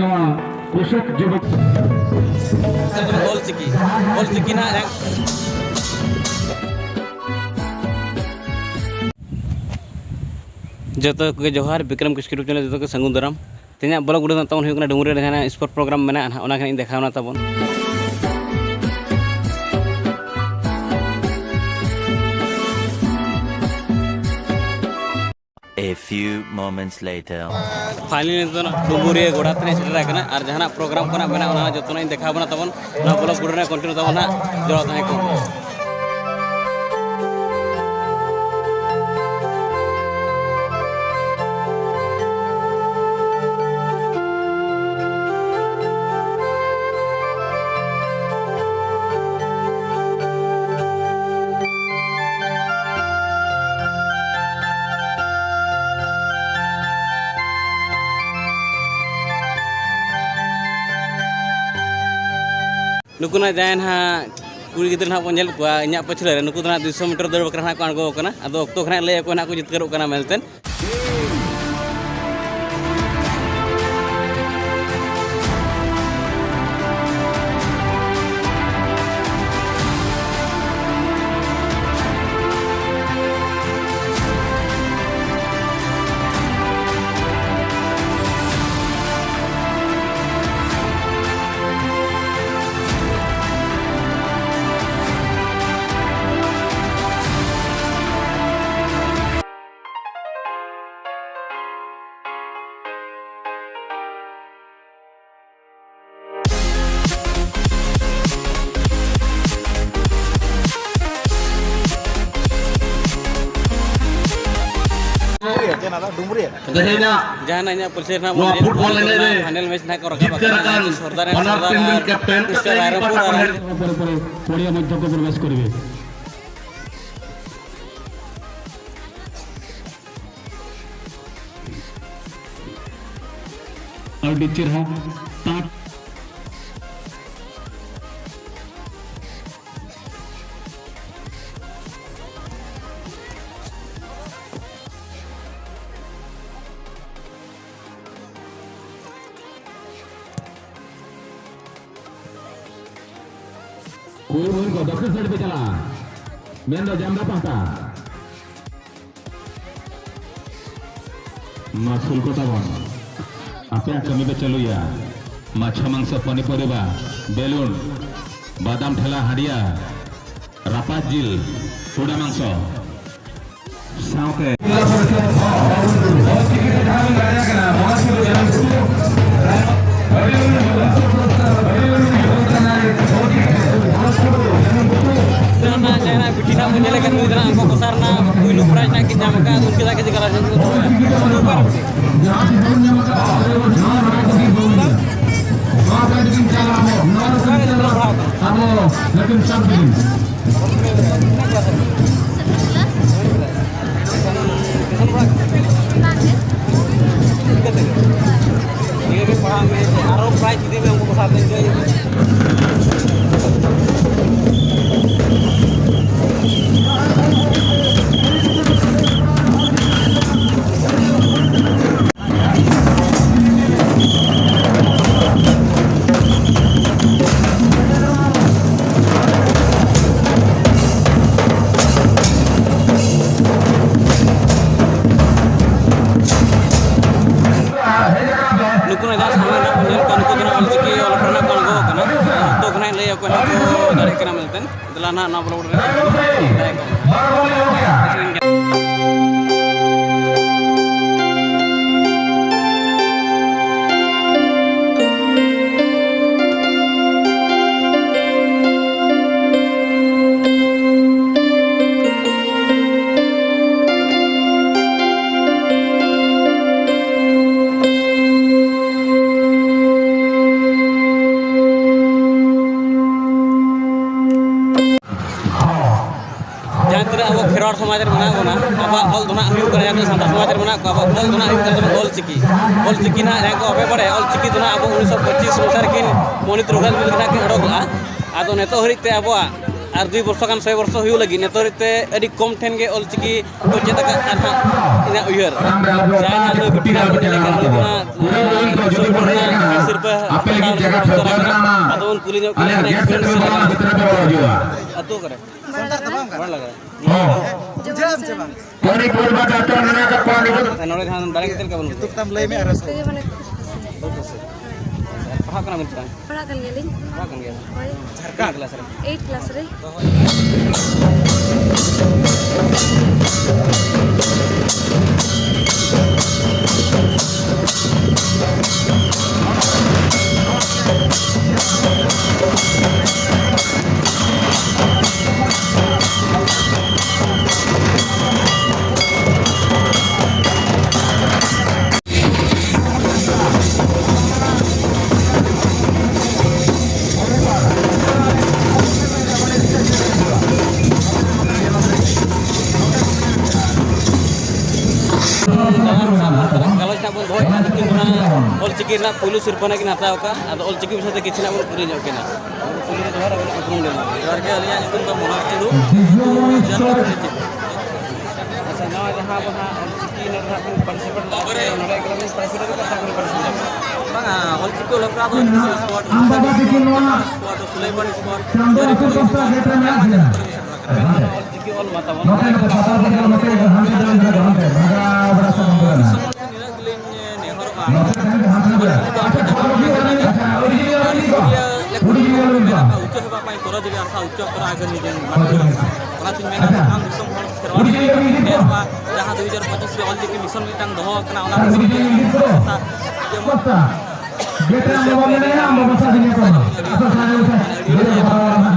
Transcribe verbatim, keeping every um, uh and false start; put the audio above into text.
ᱱᱚᱣᱟ ᱠᱨᱤᱥᱚᱠ ᱡᱩᱵᱚᱠ ᱚᱞ ᱪᱤᱠᱤ, ᱚᱞ ᱪᱤᱠᱤ ᱱᱟᱜ ᱡᱚᱛᱚ ᱠᱚᱜᱮ ᱡᱚᱦᱟᱨ, ᱵᱤᱠᱨᱚᱢ ᱠᱤᱥᱠᱩ YouTube ᱪᱮᱱᱮᱞ ᱡᱚᱛᱚ ᱠᱚ ᱥᱟᱹᱜᱩᱱ ᱫᱟᱨᱟᱢ᱾ ᱛᱮᱦᱮᱧᱟᱜ ᱵᱞᱚᱜ ᱩᱰᱩᱠ ᱛᱟᱵᱚᱱ ᱦᱩᱭᱩᱜ ᱠᱟᱱᱟ ᱰᱩᱢᱩᱨᱤ ᱨᱮ ᱡᱟᱦᱟᱸ ᱥᱯᱳᱨᱴ ᱯᱨᱳᱜᱨᱟᱢ ᱢᱮᱱᱟᱜᱼᱟ ᱱᱟᱦᱟᱜ, ᱚᱱᱟ ᱜᱮ ᱤᱧ ᱫᱮᱠᱷᱟᱣ ᱱᱟ ᱛᱟᱵᱚᱱ᱾ A few moments later. Finally ᱱᱤᱛᱚᱜ ᱫᱚ ᱰᱩᱢᱩᱨᱤᱭᱟᱹ ᱜᱚᱰᱟ ᱛᱮ ᱥᱮᱴᱮᱨ ᱟᱠᱟᱱᱟ ᱟᱨ ᱡᱟᱦᱟᱱᱟᱜ ᱯᱨᱳᱜᱨᱟᱢ ᱠᱚ ᱱᱟᱜ ᱢᱮᱱᱟᱜᱼᱟ, ᱚᱱᱟ ᱡᱚᱛᱚᱱᱟᱜ ᱤᱧ ᱫᱮᱠᱷᱟᱣ ᱵᱚᱱᱟ ᱛᱟᱵᱚᱱ᱾ ᱱᱚᱣᱟ ᱵᱞᱚᱜ ᱯᱩᱨᱟᱹ ᱨᱮ ᱠᱚᱱᱴᱤᱱᱤᱭᱩ ᱛᱟᱵᱚᱱ ᱦᱟᱸᱜ, ᱡᱚᱲᱟᱣ ᱛᱟᱦᱮᱸ ᱠᱚᱜ ᱢᱮ᱾ ᱱᱩᱠᱩ ᱱᱟᱜ ᱡᱟᱦᱟᱸᱭ ᱱᱟᱦᱟᱜ ᱠᱩᱲᱤ ᱜᱤᱫᱽᱨᱟᱹ ᱱᱟᱦᱟᱜ ᱵᱚᱱ ᱧᱮᱞ ᱠᱚᱣᱟ ᱤᱧᱟᱹᱜ ᱯᱟᱹᱪᱷᱞᱟᱹ ᱨᱮ, ᱱᱩᱠᱩ ᱫᱚ ᱱᱟᱦᱟᱜ ᱫᱩᱭᱥᱚ ᱢᱤᱴᱟᱨ ᱫᱟᱹᱲ ᱵᱟᱠᱷᱨᱟ ᱱᱟᱦᱟᱜ ᱠᱚ ᱟᱬᱜᱚ ᱟᱠᱟᱱᱟ᱾ ᱟᱫᱚ ᱚᱠᱛᱚ ᱠᱷᱟᱱᱟᱜ ᱞᱟᱹᱭ ᱟᱠᱚ ᱱᱟᱦᱟᱜ ᱠᱚ ᱡᱤᱛᱠᱟᱹᱨᱚᱜ ᱠᱟᱱᱟ ᱢᱮᱱᱛᱮ᱾ ᱰᱩᱢᱨᱤᱭᱟ᱾ ᱛᱮᱦᱮᱧᱟᱜ ᱡᱟᱦᱟᱱᱟᱜ ᱤᱧᱟᱹᱜ ᱯᱚᱨᱤᱪᱚᱭ ᱨᱮᱱᱟᱜ ᱱᱚᱣᱟ ᱵᱚᱱ ᱧᱮᱞ ᱯᱷᱩᱴᱵᱚᱞ ᱠᱚᱣᱟ, ᱮᱱᱮᱡ ᱨᱮ ᱯᱷᱟᱭᱱᱮᱞ ᱢᱮᱪ ᱱᱟᱦᱟᱜ ᱠᱚ ᱨᱟᱠᱟᱵ ᱡᱤᱛᱠᱟᱹᱨ ᱟᱠᱟᱱᱟ᱾ ᱟᱠᱟᱱ ᱥᱚᱨᱫᱟᱨ ᱨᱮᱱ ᱵᱟᱱᱟᱨ ᱥᱚᱨᱫᱟᱨ ᱴᱤᱢ ᱨᱮᱱ ᱟᱨ ᱠᱮᱯᱴᱮᱱ ᱢᱤᱥᱴᱟᱨ ᱠᱟᱛᱮ ᱨᱟᱭᱨᱚᱝᱯᱩᱨ ᱯᱟᱴᱟ ᱟᱨ ᱠᱚ ᱦᱮᱡ ᱯᱚᱨᱮ ᱯᱚᱨᱮ ᱯᱚᱲᱤᱭᱟ ᱢᱚᱫᱽᱫᱷᱚ ᱠᱚ ᱯᱨᱚᱵᱮᱥ ᱠᱚᱨᱤᱵᱮ᱾ ᱟᱹᱰᱤ ᱪᱮᱦᱨᱟ ᱛᱟᱲ᱾ ᱫᱚᱠᱠᱷᱤᱱ ᱥᱟᱭᱤᱰ ᱯᱮ ᱪᱟᱞᱟᱜᱼᱟ, ᱢᱮᱱᱫᱚ ᱡᱟᱢᱫᱟ ᱯᱟᱦᱴᱟ᱾ ᱢᱟ ᱥᱩᱨ ᱠᱚ ᱛᱟᱵᱚᱱ, ᱟᱯᱮᱭᱟᱜ ᱠᱟᱹᱢᱤ ᱯᱮ ᱪᱟᱹᱞᱩᱭᱟ᱾ ᱢᱟᱪᱷᱟ ᱢᱟᱝᱥᱚ, ᱯᱟᱹᱱᱤ ᱯᱚᱨᱤᱵᱟ, ᱵᱮᱞᱩᱱ, ᱵᱟᱫᱟᱢ ᱴᱷᱮᱞᱟ, ᱦᱟᱸᱰᱤᱭᱟ, ᱨᱟᱯᱟᱜ ᱡᱤᱞ, ᱴᱩᱰᱟ ᱢᱟᱝᱥᱚ᱾ ᱥᱟᱶᱛᱮ ᱨᱮᱱᱟᱜ ᱡᱟᱦᱟᱸᱭ ᱵᱤᱴᱤ ᱱᱟᱜ ᱠᱚ ᱧᱮᱞᱮ ᱠᱟᱱ ᱩᱱᱤ ᱫᱚ ᱱᱟᱜ ᱩᱱᱠᱩ ᱠᱚ ᱥᱟᱨ ᱨᱮᱱᱟᱜ ᱯᱩᱭᱞᱩ ᱯᱨᱟᱭᱤᱡᱽ ᱱᱟᱜ ᱠᱤᱱ ᱧᱟᱢ ᱟᱠᱟᱫ, ᱩᱱᱠᱤᱱ ᱞᱟᱹᱜᱤᱫ ᱜᱟᱞᱟᱨ ᱡᱚᱢ ᱠᱚ ᱫᱚᱦᱚᱭᱟ᱾ ᱡᱟᱦᱟᱸ ᱛᱤᱥ ᱵᱚᱱ ᱧᱟᱢ ᱟᱠᱟᱫ, ᱱᱚᱣᱟ ᱨᱮ ᱱᱚᱣᱟ ᱨᱮ ᱪᱟᱞᱟᱜ ᱟᱵᱚ, ᱱᱚᱣᱟ ᱨᱮ ᱪᱟᱞᱟᱜ ᱟᱵᱚ, ᱞᱮᱠᱤᱱ ᱥᱟᱵ ᱫᱤᱱ᱾ ᱱᱤᱭᱟᱹ ᱜᱮ ᱯᱟᱲᱦᱟᱜ ᱢᱮ, ᱟᱨᱚ ᱯᱨᱟᱭᱤᱡᱽ ᱤᱫᱤ ᱢᱮ ᱩᱱᱠᱩ ᱠᱚ ᱥᱟᱶᱛᱮ ᱤᱱᱡᱚᱭ ᱢᱮ᱾ ᱱᱩᱠᱩ ᱱᱟᱜ ᱡᱟᱦᱟᱸ ᱥᱟᱢᱟᱝ ᱨᱮ ᱧᱮᱞ ᱠᱚᱣᱟ, ᱱᱩᱠᱩ ᱫᱚ ᱱᱟᱜ ᱚᱞᱪᱤᱠᱤ ᱚᱞ ᱯᱟᱲᱦᱟᱣ ᱠᱚ ᱟᱬᱜᱚ ᱟᱠᱟᱱᱟ᱾ ᱱᱤᱛᱚᱜ ᱫᱚ ᱱᱟᱜ ᱞᱟᱹᱭ ᱟᱠᱚ ᱱᱟᱜ ᱠᱚ ᱫᱟᱲᱮᱭᱟᱜ ᱠᱟᱱᱟ ᱢᱮᱱᱛᱮ᱾ ᱫᱮᱞᱟ ᱱᱟᱜ ᱱᱚᱣᱟ ᱵᱞᱚᱜ ᱨᱮ ᱛᱟᱦᱮᱸ ᱠᱚᱜ ᱢᱮ᱾ ᱡᱟᱦᱟᱸ ᱛᱤᱱᱟᱹᱜ ᱟᱵᱚ ᱠᱷᱮᱨᱣᱟᱲ ᱥᱚᱢᱟᱡᱽ ᱨᱮ ᱢᱮᱱᱟᱜ ᱵᱚᱱᱟ, ᱟᱵᱚᱣᱟᱜ ᱚᱞ ᱫᱚ ᱱᱟᱜ ᱦᱩᱭᱩᱜ ᱠᱟᱱᱟ, ᱡᱟᱦᱟᱸ ᱛᱤᱱᱟᱹᱜ ᱥᱟᱱᱛᱟᱲ ᱥᱚᱢᱟᱡᱽ ᱨᱮ ᱢᱮᱱᱟᱜ ᱠᱚᱣᱟ, ᱟᱵᱚᱣᱟᱜ ᱚᱞ ᱫᱚ ᱱᱟᱜ ᱦᱩᱭᱩᱜ ᱠᱟᱱᱟ ᱡᱮᱢᱚᱱ ᱚᱞ ᱪᱤᱠᱤ᱾ ᱚᱞ ᱪᱤᱠᱤ ᱱᱟᱜ ᱡᱟᱦᱟᱸᱭ ᱠᱚ ᱵᱟᱯᱮ ᱵᱟᱲᱟᱭᱟ, ᱚᱞ ᱪᱤᱠᱤ ᱫᱚ ᱱᱟᱜ ᱟᱵᱚ ᱩᱱᱤᱥᱥᱚ ᱯᱚᱸᱪᱤᱥ ᱢᱚᱥᱟ ᱨᱮᱠᱤᱱ ᱯᱚᱱᱰᱤᱛ ᱨᱚᱜᱷᱩᱱᱟᱛᱷ ᱢᱩᱨᱢᱩ ᱛᱟᱹᱠᱤᱱ ᱱᱟᱜ ᱠᱤᱱ ᱚᱰᱚᱠ ᱞᱮᱜᱼᱟ᱾ ᱟᱫᱚ ᱱᱤᱛᱚᱜ ᱦᱟᱹᱨᱤᱡ ᱛᱮ ᱟᱵᱚᱣᱟᱜ ᱟᱨ ᱫᱩᱭ ᱵᱚᱨᱥᱚ ᱜᱟᱱ, ᱥᱚᱭ ᱵᱚᱨᱥᱚ ᱦᱩᱭᱩᱜ ᱞᱟᱹᱜᱤᱫ, ᱱᱤᱛᱚᱜ ᱦᱟᱹᱨᱤᱡ ᱛᱮ ᱟᱹᱰᱤ ᱠᱚᱢ ᱴᱷᱮᱱ ᱜᱮ ᱚᱞ ᱪᱤᱠᱤ ᱠᱚ ᱪᱮᱫ ᱟᱠᱟᱫ, ᱟᱨ ᱦᱟᱸᱜ ᱤᱧᱟᱹᱜ ᱩᱭᱦᱟᱹᱨ ᱡᱟᱦᱟᱸᱭ ᱱᱟᱜ ᱱᱩᱭ ᱵᱤᱴᱤ ᱱᱟᱜ ᱵᱚᱱ ᱧᱮᱞᱮ ᱠᱟᱱ, ᱱᱩᱭ ᱫᱚ ᱱᱟᱜ ᱥᱤᱨᱯᱟᱹ ᱦᱟᱛᱟᱣ ᱞᱟᱹᱜᱤᱫ ᱦᱚᱸ ᱵᱚᱛᱚᱨ ᱟᱠᱟᱱᱟ᱾ ᱟᱫᱚ ᱩᱱ ᱠᱩᱞᱤ ᱧᱚᱜ ᱠᱤᱱᱟ ᱟᱞᱮᱭᱟᱜ ᱠᱟᱱᱟ, ᱜᱮᱥ ᱥᱮᱴᱮᱨ ᱵᱟᱞᱟ ᱵᱷᱤᱛᱨᱤ ᱨᱮ ᱵᱚᱞᱚ ᱦᱤᱡᱩᱜᱼᱟ᱾ ᱟᱹᱛᱩ ᱚᱠᱟᱨᱮ? ᱵᱟᱲᱞᱟᱜᱟ᱾ ᱦᱚᱸ᱾ ᱵᱩᱡᱷᱟᱹᱣ ᱥᱮ ᱵᱟᱝ? ᱯᱚᱨᱤᱯᱩᱨ ᱵᱟᱡᱟᱨ ᱴᱚᱞ ᱢᱮᱱᱟᱜ ᱟᱠᱟᱫ ᱠᱚᱣᱟ ᱱᱤᱛᱚᱜ᱾ ᱱᱚᱰᱮ ᱡᱟᱦᱟᱸ ᱫᱟᱲᱮ ᱠᱟᱛᱮ ᱞᱮᱠᱟ ᱵᱚᱱ ᱵᱩᱡᱷᱟᱹᱣ᱾ ᱧᱩᱛᱩᱢ ᱛᱟᱢ ᱞᱟᱹᱭ ᱢᱮ ᱟᱨ ᱦᱚᱸ᱾ ᱛᱮᱜᱮ ᱢᱟᱱᱮ ᱠᱩᱥᱤ ᱠᱩᱥᱤ᱾ ᱯᱟᱲᱦᱟᱜ ᱠᱟᱱᱟ ᱵᱤᱱ ᱥᱮ ᱵᱟᱝ? ᱯᱟᱲᱦᱟᱜ ᱠᱟᱱ ᱜᱮᱭᱟᱞᱤᱧ᱾ ᱯᱟᱲᱦᱟᱜ ᱠᱟᱱ ᱜᱮᱭᱟ᱾ ᱦᱳᱭ᱾ ᱡᱷᱟᱲᱠᱷᱚᱸᱰ ᱠᱞᱟᱥ ᱨᱮ᱾ ᱮᱭᱤᱴ ᱠᱞᱟᱥ ᱨᱮ᱾ ᱜᱟᱞᱚᱪ ᱱᱟᱜ ᱵᱚᱱ ᱫᱚᱦᱚᱭᱮᱫᱼᱟ, ᱱᱩᱠᱤᱱ ᱫᱚ ᱱᱟᱜ ᱚᱞᱪᱤᱠᱤ ᱨᱮᱱᱟᱜ ᱯᱩᱭᱞᱩ ᱥᱤᱨᱯᱟᱹ ᱱᱟᱜ ᱠᱤᱱ ᱦᱟᱛᱟᱣ ᱠᱟᱜᱼᱟ᱾ ᱟᱫᱚ ᱚᱞᱪᱤᱠᱤ ᱵᱤᱥᱚᱭ ᱛᱮ ᱠᱤᱪᱷᱩ ᱱᱟᱜ ᱵᱚᱱ ᱠᱩᱞᱤ ᱧᱚᱜ ᱠᱤᱱᱟ᱾ ᱯᱩᱭᱞᱩ ᱨᱮ ᱡᱚᱦᱟᱨ, ᱟᱵᱤᱱᱟᱜ ᱩᱯᱨᱩᱢ ᱞᱟᱹᱭ ᱵᱤᱱ᱾ ᱡᱚᱦᱟᱨ ᱜᱮ, ᱟᱹᱞᱤᱧᱟᱜ ᱧᱩᱛᱩᱢ ᱫᱚ ᱢᱚᱱᱳᱡᱽ ᱴᱩᱰᱩ, ᱡᱟᱱᱟᱢ ᱟᱹᱛᱩ ᱪᱤᱛᱟᱹ᱾ ᱟᱪᱪᱷᱟ, ᱱᱚᱣᱟ ᱡᱟᱦᱟᱸ ᱟᱵᱚ ᱱᱟᱜ ᱚᱞᱪᱤᱠᱤ ᱱᱚᱰᱮ ᱱᱟᱜ ᱵᱚᱱ participate ᱞᱟᱜᱼᱟ, ᱱᱚᱰᱮ ᱮᱠᱞᱟ ᱵᱚᱱ participate ᱞᱟᱜᱼᱟ, ᱥᱮ ᱟᱵᱚ ᱵᱚᱱ participate ᱞᱟᱜᱼᱟ? ᱵᱟᱝᱟ, ᱚᱞᱪᱤᱠᱤ ᱚᱞᱚᱜ ᱯᱟᱲᱦᱟᱣ ᱫᱚ ᱥᱯᱳᱨᱴ, ᱥᱩᱞᱟᱹᱭᱯᱟᱲ ᱥᱯᱳᱨᱴ, ᱥᱩᱞᱟᱹᱭᱯᱟᱲ ᱥᱯᱳᱨᱴ, ᱟᱭᱢᱟ ᱡᱟᱭᱜᱟ ᱠᱚᱨᱮ ᱜᱮ ᱥᱮᱴᱮᱨ ᱟᱠᱟᱱᱟ᱾ ᱚᱞᱪᱤᱠᱤ ᱚᱞ ᱢᱟ ᱛᱟᱵᱚᱱ᱾ ᱱᱤᱱᱟᱹᱜ ᱜᱮᱞᱤᱧ ᱱᱮᱦᱚᱨᱚᱜᱼᱟ᱾ ᱩᱪᱟᱹᱲ ᱦᱚᱸ ᱵᱟᱝ ᱛᱚᱨᱟ ᱫᱟᱲᱮᱭᱟᱜᱼᱟ, ᱟᱥᱟ ᱩᱪᱟᱹᱲ ᱛᱚᱨᱟ ᱟᱜᱮ ᱱᱤᱡᱮ ᱵᱟᱹᱜᱤ ᱦᱚᱸ᱾ ᱚᱱᱟᱛᱤᱧ ᱢᱮᱱᱟ, ᱥᱟᱱᱟᱢ ᱫᱤᱥᱚᱢ ᱦᱚᱲ ᱠᱷᱮᱨᱣᱟᱲ ᱠᱚ ᱱᱮᱦᱚᱨᱚᱜᱼᱟ, ᱡᱟᱦᱟᱸ ᱫᱩ ᱦᱟᱡᱟᱨ ᱯᱚᱸᱪᱤᱥ ᱨᱮ ᱚᱞᱪᱤᱠᱤ ᱢᱤᱥᱚᱱ ᱢᱤᱫᱴᱟᱝ ᱫᱚᱦᱚ ᱟᱠᱟᱱᱟ, ᱚᱱᱟ ᱢᱤᱥᱚᱱ ᱡᱮᱢᱚᱱ ᱜᱮᱛ ᱨᱮ ᱟᱢ ᱵᱟᱵᱟ ᱢᱮᱱᱟᱭᱟ, ᱟᱢ ᱵᱟᱵᱟ ᱥᱟᱶ ᱤᱧ ᱧᱟᱯᱟᱢᱟ᱾ ᱟᱥᱟ ᱥᱟᱱᱟᱢ ᱠᱚ ᱜᱮᱛ ᱨᱮ ᱵᱟᱵᱟ ᱢᱮᱱᱟᱭᱟ᱾